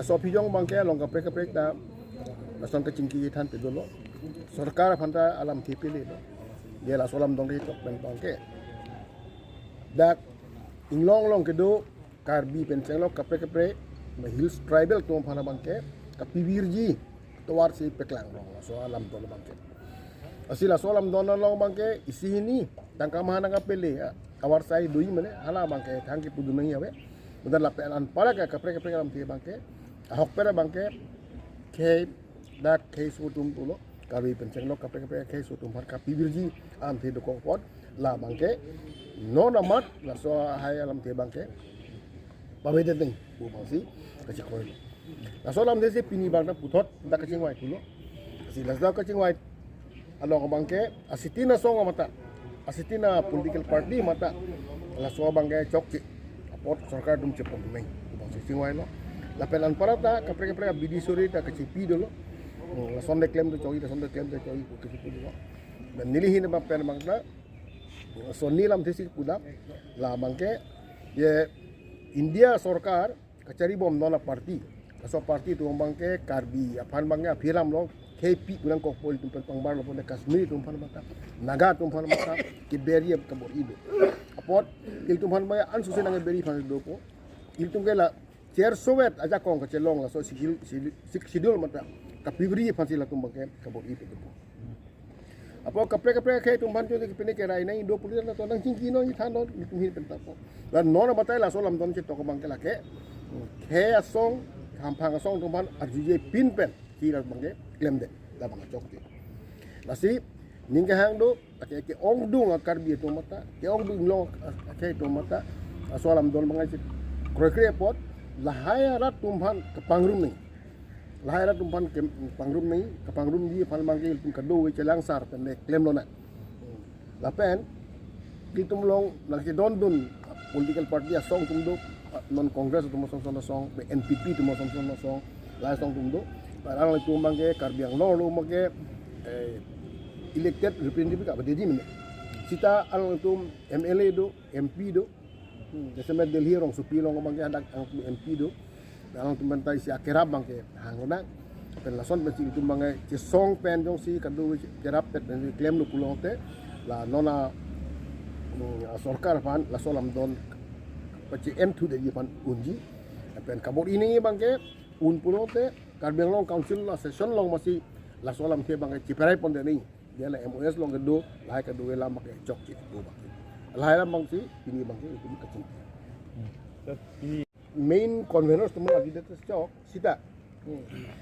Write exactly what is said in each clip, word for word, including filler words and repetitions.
Laso aphi jong abangke along kaprek kaprek ta lason kachingki than pe dolo. Sorkar aphan ta alamthe pele lo. Dia laso alam dong ri tok pen abangke dak inglong along kedo Karbi pen chenglok kaprek kaprek, ma Hills Tribal atum aphan abangke kapivirji tovar si peklang rong laso alam dolo abangke. Lasi laso alam dolo abangke isi hini tangka maha nangkapele, a, avarsai do-i mane, hala abangke thang kepudun nangji ave. Bonta lapen anparta kaprek kaprek alamthe abangke, ahokpet abangke khei, dak kheiso atum pulo, Karbi pen chenglok kaprek kaprek kheiso atum aphan kapivirji alamthe dokok apot, la abangke non amat laso ahai alamthe abangke pavedet nangji pu abangsi kachikroi. Laso alamthe si pini abang ta puthot dak kachingvai pulo. Si laso kachingvai along abangke asitin asong amat ta, asitin a political party amat ta laso abangke chokche apot sorkar atum chepon nangji pu abangsi chingvailo. Lapen anparta kaprek kaprek abidi suri ta kachipi dolo. Hmm, lason de klem do chokji, lason de klem do chokji pu kachipi dolo. Lapen neli ahin abang pen abang ta lason alamthe si pudam, la abangke ye India sorkar kachari bom non aparty. Laso aparty atum abangke Karbi aphan abangke aphi alam along khei pi kunang kokpo, ilitum pen pangbar lo pon, Kashmir atum aphan amat ta, Naga atum aphan amat ta keberji kabor-i do. Apot ilitum aphan abangke ansose nangkeberji aphan dopo. Ilitum ke la cherso vet ajakong kachelong laso Schedule, Schedule, Sixth Schedule amat ta kapivirji aphansi latum abangke kabor-i pe dopo. Apot kaprek kaprek khei atum aphan chode kepine kerai nangji do pulo, la to nangchingki nangji than non, ilitum ahin pen ta po. La non amat ta laso alam dong chetok abangke lake khei asong, hamphang asong atum aphan arjuje pin pen si la abangke klemdet, la abang chokche. Lasi ning kehang do, ake ke-ongdung a Karbi atum amat ta, ke-ongdung inglong akhei atum amat ta laso alam dong abangke kroikre apot lahai arat atum aphan kapangrum nangji. Lahai arat atum aphan ke-, pangrum nangji, kapangrumji aphan abangke ilitum kadokave chelangsar pen le klem lonang. Lapen ilitum along nangchedondun political party asong atum do, non Congress atum asong son asong, N P P atum asong son asong, lahai asong atum do. Lapen alangtum abangke Karbi Anglong along abangke, eh, elected representative kapadeji mene. Seta alangtum M L A do, M P do, Hmm, jasemet Delhi rongsopi along abangke hadak alangtum M P do. Alangtum pen ta isi akerap abangke hang lonang. Pen lason pensi ilitum abangke chesong pen jongsi kadokave kerap pen pensi klemlo pulote, la non a, hmm, sorkar aphan laso alam dong pache-en thudetji aphan unji. Pen kabor-i nangji abangke un pulote Karbi Anglong Council a session along masi laso alamthe abangke chiperai pondet nangji. Dia la M O S along kedo, lahai kadokave alam abangke chokche do abangke. Lahai alam abangsi pini abangke ilitum kachingki. Main conveners atum abangke chok seta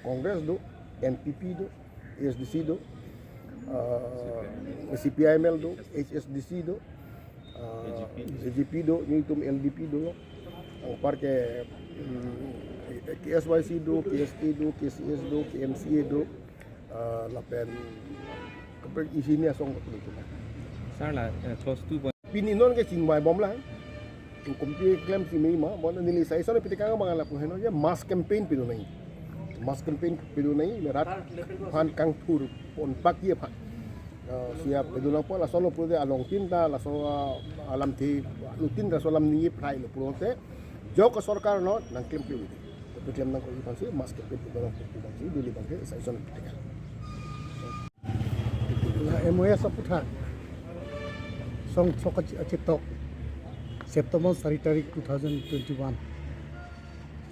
Congress do, N P P do, A S D C do, ah, C P I M L do, H S D C do, ah, A G P do, nelitum L D P do, anparke, hmm, K S Y C do, K S A do, K C S do, K M C A do, ah, lapen kaprek isi hini asong kaprek itu. Sir, la, eh, clause two point. Pini non kachingvai bomlang. Tum kompi klemsi mei ma, bon neli sai son pitikang abang lapu henlo je mass campaign pidun nangji. Mass campaign pidun nangji, le rat aphan kangthur ponpakji aphan. Ah, sia pidun nangpo, lason lo pulote along tin ta, laso, ah, alamthe lo tin ta, laso alam ningje phrailo pulote jok a sorkar non nangklemkle. Tapi klem nangkok aphansi mass campaign pidun nangpo pu abangsi neli abangke sai son pitikang. La M O S aputhak song chok achi-, achitok September sari tarik two thousand twenty-one.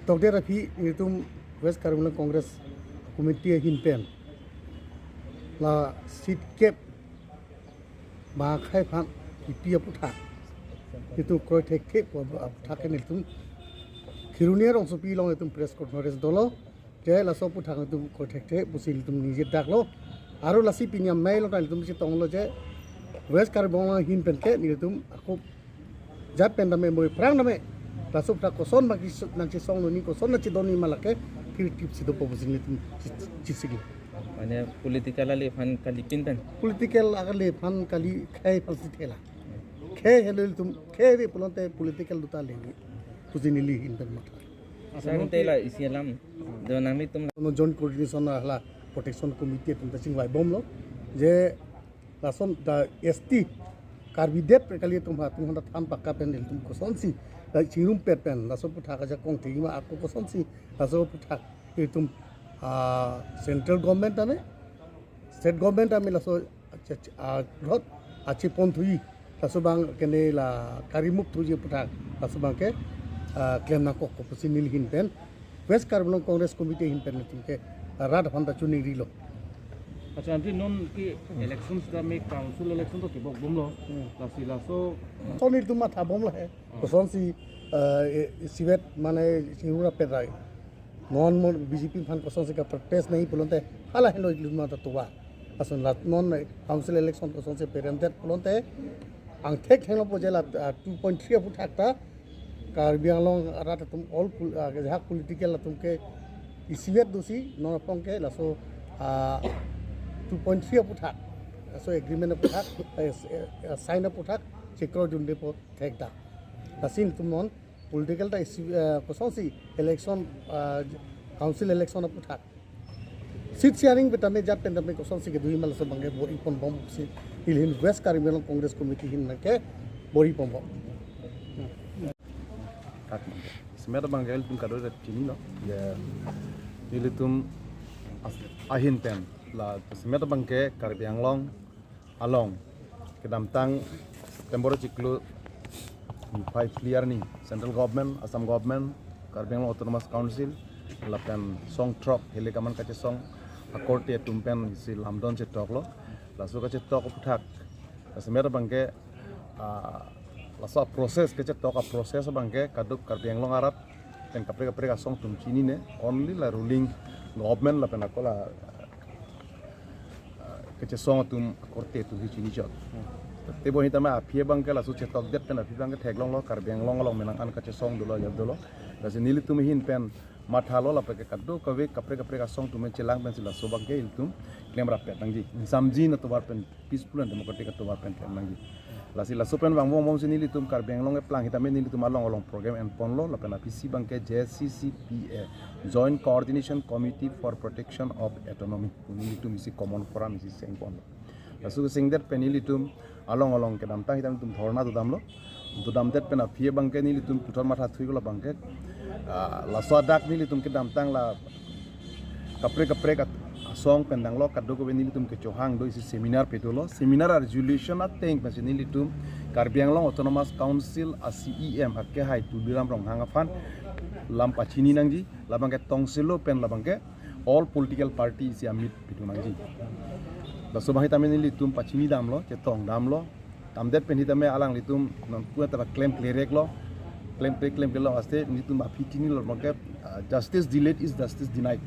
Tokdet aphi nelitum West Karbi Anglong Congress Committee ahin pen la seat kep ba akhai aphan kipi aputhak nelitum kroi thekthe pu aputhak ke nelitum Kheroni rongsopi along nelitum press conference dolo. Te laso aputhak nelitum kroi thekthe pusi nelitum ningje daklo. Aru lasi pini amei lo ta nelitum chetonglo je West Karbi Anglong ahin pen ke nelitum ako jat pen tame moi phrang tame laso aputhak koson baki nangchesong noni, koson nangchedon noni ma lake phir tipsi dopo pusi nelitum chi-, chisiklo. Mane political ale aphan kali pin pen. Political ale aphan kali khei aphansi thela. Khei helo ilitum, khei ave pulote political do ta le pusi neli ahin pen matha. Sir, te la isi alam do nangtum no joint coordination hala protection committee atum ta chingvai bomlo je lason ta S T Karbi det pen kali atum ha atum handa than pakka pen ilitum kosonsi Chingrumpet pen laso aphuthak ajakong thima ako kosonsi laso aphuthak itum, ah, central government tame, state government tame laso ache-, ah, rot acheponthuji, laso abang ke ne la karimuk thuji aphuthak, laso abangke, ah, klem nangkok ko pusi neli ahin pen, West Karbi Anglong Congress Committee ahin pen nelitum ke, ah, rat aphan ta choningrilo. Accha, ante non ke election sitame council election to kebok bomlo. Hmm. Lasi laso. So nelitum matha bomlo he. Hmm. Kosonsi, eh, isivet mane chingrumpet rai. Non mo B J P aphan kosonsi kaprotest nangji pulote hala henlo nelitum matha tuwa. Ason lat non council election kosonsi peremdet pulote angthek henglo po je la, ah, two point three aphuthak ta Karbi Anglong arat atum all pol-, ah, jahak political atum ke isivet dosi non apong ke laso, ah, two point three aphuthak, laso agreement aphuthak, eh, s-, eh, sign aphuthak chekro dunde po thekdak. Lasi nelitum non political ta isi, eh, kosonsi election, ah, council election aphuthak seat sharing pen tame jat pen tame kosonsi kedoji ma laso abangke bor-ipon bomsi neli ahin West Karbi Anglong Congress Committee ahin nangke bor-ipon bom. Kat semet abangke ilitum kadokave chinilo. Ya, ilitum as-, ahin pen la semet abangke Karbi Anglong along kedamtang September chiklo five clear ni central government, Assam government, Karbi Anglong Autonomous Council lapen song throk hile kaman kachesong akorte atum pen isi lamdon chetoklo. Laso kachetok aphuthak semet abangke, ah, laso process kachetok a-process abangke kaduk Karbi Anglong arat pen kaprek kaprek asong atum chinine, only la ruling government lapen ako la, ah, kachesong atum akorte atum hi chinichot. Tebon hitame aphi abangke laso chetokdet pen aphi abangke theklonglo Karbi Anglong along menang an kachesong dolo ajat dolo. Lasi nelitum ahin pen mathalo lapen ke kadokave kaprek kaprek asong atum chelang pensi laso abangke ilitum klemrappet nangji. Ingsamjin atovar pen peaceful and democratic atovar pen klem nangji. Lasi laso pen vangbom bomsi nelitum Karbi Anglong keplang hitame nelitum along along program enponlo lapen aphisi abangke J C C P A, Joint Coordination Committee for Protection of Autonomy. Nelitum isi common forum isi sengponlo. Laso kesengdet pen nelitum along along kedamtang hitame nelitum dhorna dodamlo. Dodamdet pen aphi abangke nelitum puthot mathathuilo abangke, ah, laso adak nelitum kedamtang la kaprek kaprek at-, asong pen danglo kadokave nelitum kechohang do isi seminar pedolo. Seminar a-resolution ateng pensi nelitum Karbi Anglong Autonomous Council a-C E M akehai Tuliram Ronghang aphan lam pachini nangji, labangke tongsilo pen labangke all political party isi a-meet pitu nangji. Laso abang hitame nelitum pachini damlo, chetong damlo. Damdet pen hitame alanglitum non kuat ta klem klereklo. Klem kle klem klelo aste nelitum aphi chinilo abangke, ah, justice delayed is justice denied.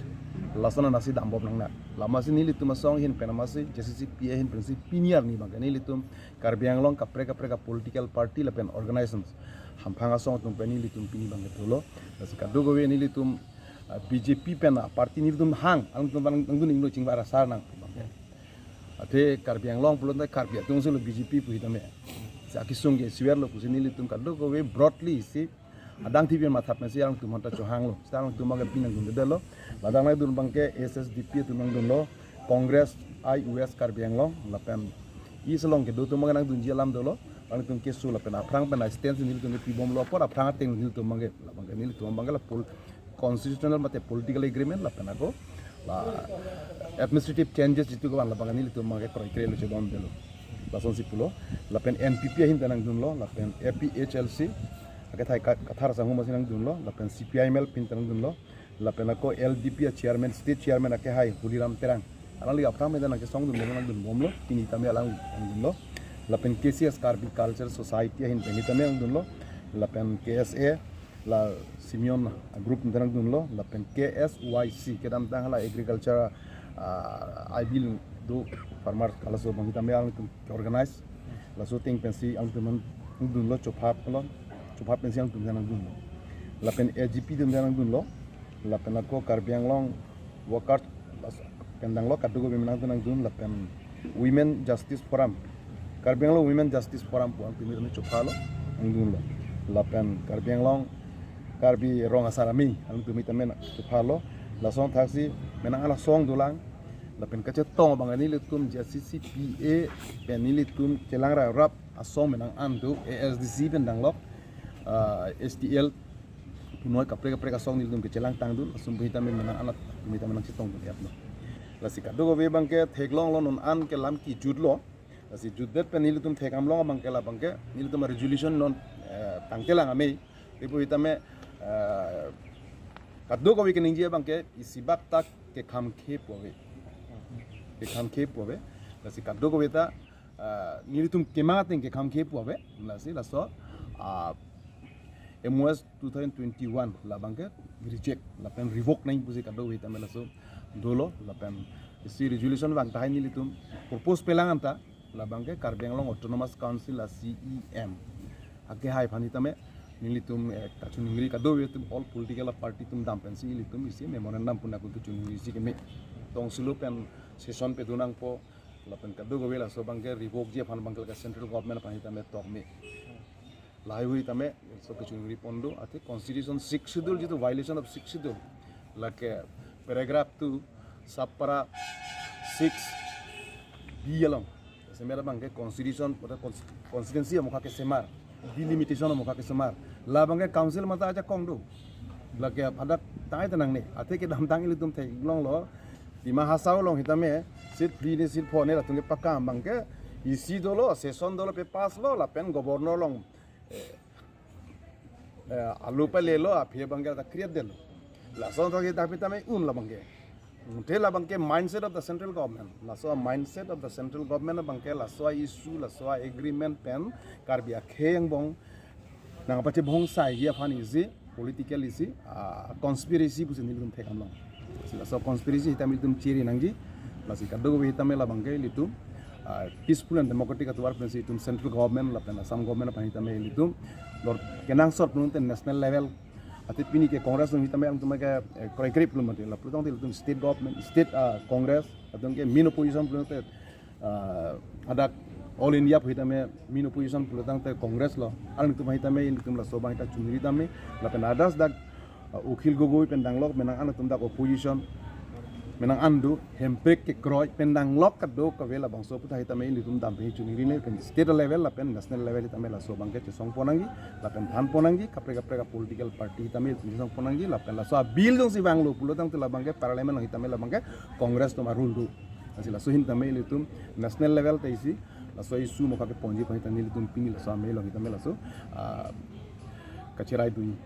Lason anasi dambom nangne. Lamasi nelitum asong ahin pen amasi J C C P A ahin pensi pini arni abangke nelitum Karbi Anglong kaprek kaprek a-political party lapen organizations hamphang asong atum pen nelitum pini abangke thulo. Lasi kadokave nelitum, ah, B J P pen a-party nelitum hang, alangtum nang, nangdun ingno chingvai ra sar nang. Athe Karbi Anglong pulote Karbi atum solo B J P pu hitame. Sa kisung ke siver lo pusi nelitum kadokave broadly si adang T V matha pensi alangtum aphanta chohanglo. Sa alangtum abangke pini nangdundedetlo. Ladak nangdun abangke S S D P atum nangdunlo. Congress I West Karbi Anglong lapen East along kedo atum abangke nangdunji alam dolo. Alangtum keso lapen aphrang pen a-stand si nelitum kepibomlo apor aphrang ateng nelitum abangke labangke nelitum abangke la pol-, constitutional mate political agreement lapen ako la administrative changes jitu kevan labangke nelitum abangke kroikrelo chedondetlo. Lasonsi pulo. Lapen N P P ahin ta nangdunlo, lapen A P H L C akehai Ka-, Kathar Sangho masi nangdunlo, lapen C P I M L ahin ta nangdunlo, lapen ako L D P a-chairman, state chairman akehai Holiram Terang. Alangli aphrang pen ta nangkesongdun bom nangdunbomlo, pini tame alang nangdunlo. Lapen K C S Karbi Culture Society ahin pen hitame nangdunlo. Lapen K S A, la Simeon group pen ta nangdunlo. Lapen K S Y C, kedamtang hala agriculture, ah, I B do farmer kalaso abang hitame alangtum organize. Laso ateng pensi alangtum nangdunlo, chopha pulo. Chopha pensi alangtum ta nangdunlo. Lapen A G P atum ta nangdunlo. Lapen ako Karbi Anglong workers laso pen danglo kadokave nangdun nangdun lapen Women Justice Forum. Karbi Anglong Women Justice Forum pu alangtum tame chophalo nangdunlo. Lapen Karbi Anglong Karbi Rong Asar Amei alangtum tame chophalo. Lason thaksi menang an asong dolang. Lapen kachetong abang nelitum J C C P A pen nelitum chelang ra rap asong menang an do A S D C pen danglo. ah, S T L punoi kaprek kaprek asong nelitum kechelangtangdun, lason pu hitame menang anat, pu hitame nangchetongdun aplo. Lasi kadokave abangke theklonglo, non an ke lam kejutlo. Lasi jutdet pen nelitum thekdamlong abangke labangke nelitum resolution non, eh, tangtelang amei. Ipu hitame, eh, kadokave keningje abangke isi bak tak kekhamkhe pu ave. Kekhamkhe pu ave. Lasi kadokave ta, ah, nelitum kemang ateng kekhamkhe pu ave. Lasi laso, ah, M O S two thousand twenty-one labangke reject lapen revoke nangji pusi kadokave hitame laso dolo, lapen isi resolution vang tahai nelitum propose pelang anta labangke Karbi Anglong Autonomous Council a C E M akehai aphan hitame nelitum, eh, kachiningri, kadokave atum all political party atum dam pensi ilitum isi memorandum puna ku kachiningri isi keme. Tongsi lo pen session pedun nangpo, lapen kadokave laso abangke revoke ji aphan abangke ke central government aphan hitame tokme. Lahai hui tame laso kachiningri pon do, athe constitution sixth schedule jitu violation of sixth schedule, lake paragraph two subpara six B along. Semer abangke constitution, pada cons-, constituency amokha kesemar, delimitation amokha kesemar. Labangke council mata ajakong do. Lake pada tai tenang ne, athe kedamtang ilitum theklonglo. Dima Hasao along hitame seat three ne seat four ne latum ke pakam abangke isi dolo, session dolo, pe pass lo, lapen governor along, eh, eh, alu palelo, aphi abangke ta create detlo. Laso to ke tapi tame un labangke. Muthe labangke mindset of the central government. Laso mindset of the central government abangke laso issue, laso agreement pen Karbi akhei angbong nangpachebongsai ji aphan isi political isi, ah, conspiracy pusi nelitum thekdamlong. Lasi laso conspiracy hitame ilitum chiri nangji. Lasi kadokave hitame labangke ilitum, ah, peaceful and democratic atovar pensi itum central government lapen Assam government aphan hitame ilitum dor kenangsot pulote national level. Athe pini ke Congress along hitame atum ke, eh, kroikrip pulo mati. Lapu tangte ilitum state government, state, ah, Congress, atum ke main opposition pulote, ah, hadak All India pu hitame main opposition pulo tangte Congress lo. Alangtum hitame ilitum laso abang ta chunri tame, lapen others dak, ah, Akhil Gogoi pen danglok, menang an atum dak opposition, menang an do, Hemprek kekroi pen danglok kadokave labangso pu ta hitame ilitum dam pen chunri ne pen state level lapen national level hitame laso abangke chesongpon nangji, lapen thanpon nangji, kaprek kaprek a political party hitame ilitum chesongpon nangji, lapen laso a bill jongsi vanglo pulo tangte labangke parliament along hitame labangke Congress atum a rule do. Lasi laso ahin tame ilitum national level ta isi laso issue mokha keponji aphan hitame ilitum pini laso amei along hitame laso, ah, kacherai dun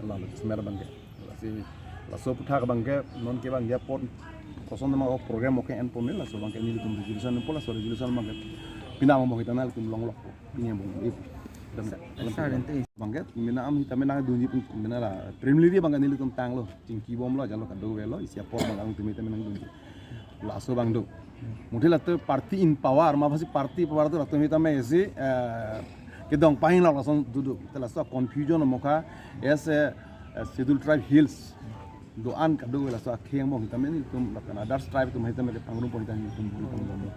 lalo semer abangke. Lasi laso aphuthak abangke non ke abang dia pon koson nama ok program ok en pon laso abangke nelitum resolution po, laso resolution abangke pini among hitame ilitum longlok pini among ip. Dan Sa-, sa-, rente. Abangke pini am hitame nangdunji pun pini la preliminary abangke nelitum tanglo, chingkibomlo, jalo kadokavelo, isi apor abang atum hitame nangdunji. Laso abang do. Muthe latum party in power, ma pasi party power do latum hitame isi, eh, kedong pahing lok lason duduk. Te laso confusion mokha as a, eh, Scheduled Tribe Hills do-an kadokave laso akhei angbong hitame nelitum lapen others tribe atum hitame kepangrumpon hitame nelitum buru pangrum.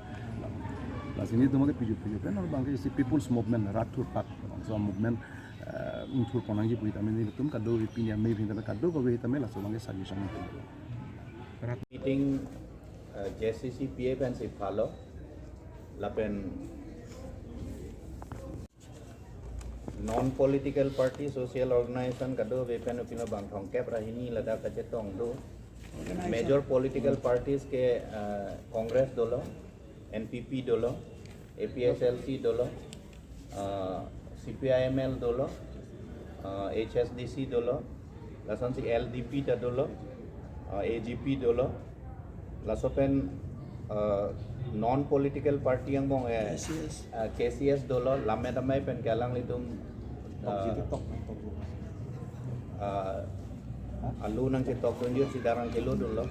Lasi nelitum ke piju piju pen abangke isi people's movement, rat thurpak, laso movement, eh, ingthurpon nangji pu hitame nelitum kadokave pini amei hitame kadokave hitame laso abangke suggestion. Meeting, eh, J C C P A pensi phalo, lapen non political party, social organization kadokave pen pini abang thomkep ra hini ladak kachetong do. Major political parties ke, eh, Congress dolo, N P P dolo, A P H L C dolo, ah, C P I M L dolo, ah, H S D C dolo, lasonsi L D P ta dolo, ah, A G P dolo, laso pen, ah, non political party angbong, eh, K C S. Ah, K C S dolo, lammet amei pen ke alanglitum, ah, ah, alu nangchetok tunjur sidang nangkelo dunlo.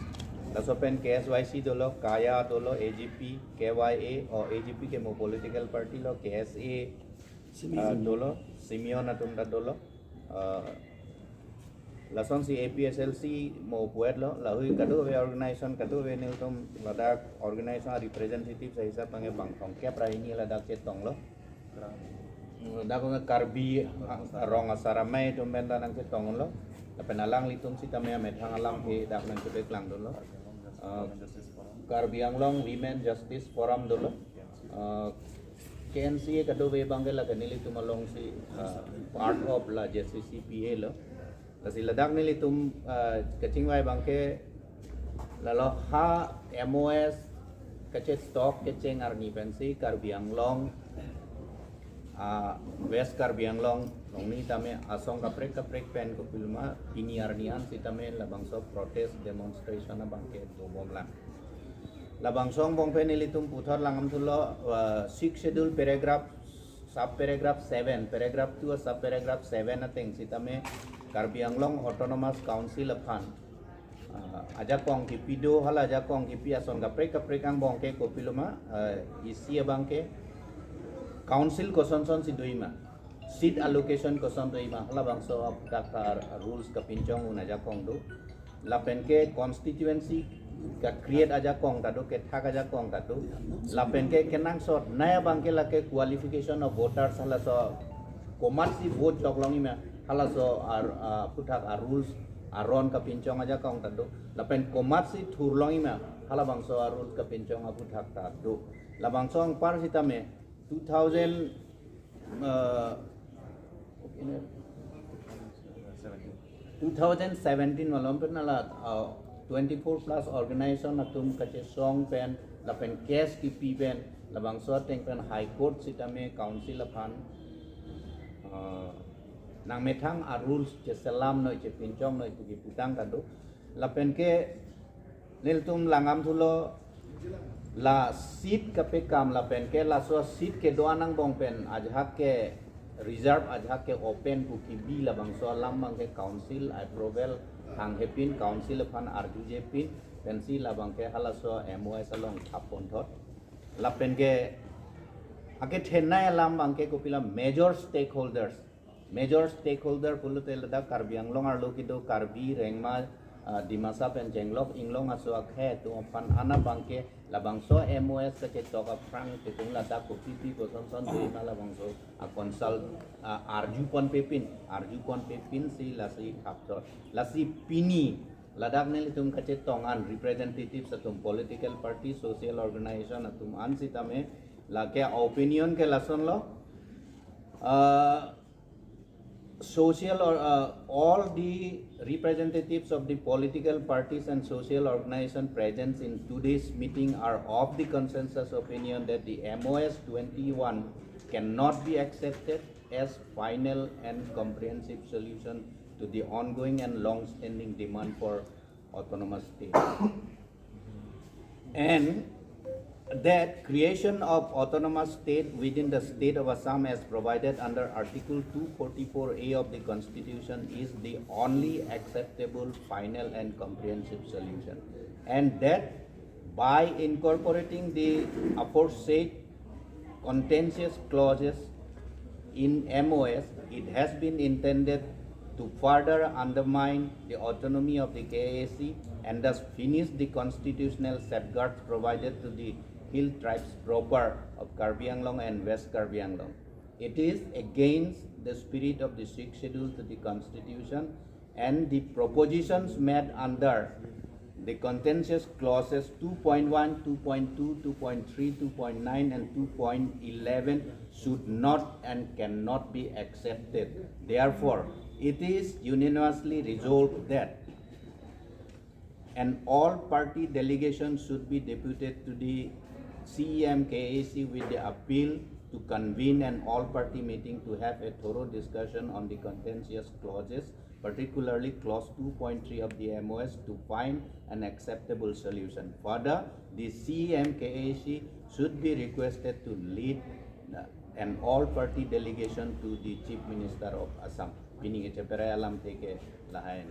Laso pen K S Y C dolo, Kaya dolo, A G P, K Y A, o A G P ke mo political party lo, K S A, Simeon. Ah, dolo, Simeon atum ta dolo. Ah, lasonsi A P H L C mo puet lo, lahui kadokave organization, kadokave nelitum ladak organization representative sa hisap abangke bang thomkep ra hini ladak chetonglo. Dak abang Karbi, ah, rong asar amei atum pen ta nangchetonglo. Lapen alanglitum sitame amethang alam ke dak nangchepeklang dunlo. Ah, Karbi Anglong Women Justice Forum dolo. Ah, K K N C A kadokave abangke lake nelitum alongsi, uh, part of la J C C P A lo. Lasi ladak nelitum, uh, kachingvai abangke lalo ha M O S kachetok kecheng arni pensi Karbi Anglong, uh, West Karbi Anglong along ni tame asong kaprek kaprek pen kopiloma pini arni an sitame labangso protest demonstration abangke dobomlang. Labangso angbong pen nelitum puthot langdamthulo, uh, Sixth Schedule paragraph, sub paragraph seven, paragraph two, sub paragraph seven ateng sitame Karbi Anglong Autonomous Council aphan, uh, ajakong kipi do, hala ajakong kipi ason kaprek kaprek angbong ke kopiloma, uh, isi abangke council kosonson si doji ma, seat allocation koson doji ma, halabangso aputhak rules kapinchong un ajakong do. Lapenke constituency ka-create ajakong ta do, kethak ajakong ta do. Lapenke kenangsot nai abangke lake qualification of voters halaso komatsi vote joklongji ma, halaso ar, ah, aputhak a-rules aron kapinchong ajakong ta do. Lapen komatsi thurlongji ma, halabangso a-rules kapinchong aputhak ta do. Labangso anpar sitame two thousand, uh, two thousand seventeen malom pen hala, uh, twenty-four plus organization atum kachesong pen lapen case kipi pen labangso ateng pen High Court sitame council aphan, uh, nangmethang a-rules cheselamnoi, chepinchongnoi pu kiputang ta do. Lapenke nelitum langdamthulo, la seat kapekam lapenke laso seat kedo-an angbong pen ajahak ke reserve, ajahak ke open pu kibi, labangso alam abangke council approval hanghe pin, council aphan arjuje pin pensi labangke halaso M O S along thap ponthot. Lapenke akethenei alam abangke kopilo, major stakeholders, major stakeholder pulote ladak Karbi Anglong arlo kedo Karbi, Rengma, ah, Dimasa pen Jenglok Inglong aso akhei atum aphan an abangke labangso M O S kachetok aphrang ilitum ladak kopipi kosonson doji ma labangso a-consult, ah, arju ponpe pin, arju ponpe pin si lasi thapthot. Lasi pini ladak nelitum kachetong an representatives atum, political party, social organization atum an sitame lake opinion ke lasonlo, uh, social or, uh, all the representatives of the political parties and social organization present in today's meeting are of the consensus opinion that the M O S twenty-one cannot be accepted as final and comprehensive solution to the ongoing and long-standing demand for autonomous state. And that creation of autonomous state within the state of Assam as provided under Article two forty-four A of the Constitution is the only acceptable, final and comprehensive solution. And that by incorporating the aforesaid contentious clauses in M O S, it has been intended to further undermine the autonomy of the K A A C and thus finish the constitutional safeguards provided to the hill tribes proper of Karbi Anglong and West Karbi Anglong. It is against the spirit of the Sixth Schedule to the Constitution, and the propositions made under the contentious clauses two point one, two point two, two point three, two point nine and two point eleven should not and cannot be accepted. Therefore, it is unanimously resolved that an all-party delegation should be deputed to the C E M K A A C with the appeal to convene an all-party meeting to have a thorough discussion on the contentious clauses, particularly clause two point three of the M O S, to find an acceptable solution. Further, the C E M K A A C should be requested to lead, uh, an all-party delegation to the Chief Minister of Assam. Pini kecheperai alamthe ke lahai.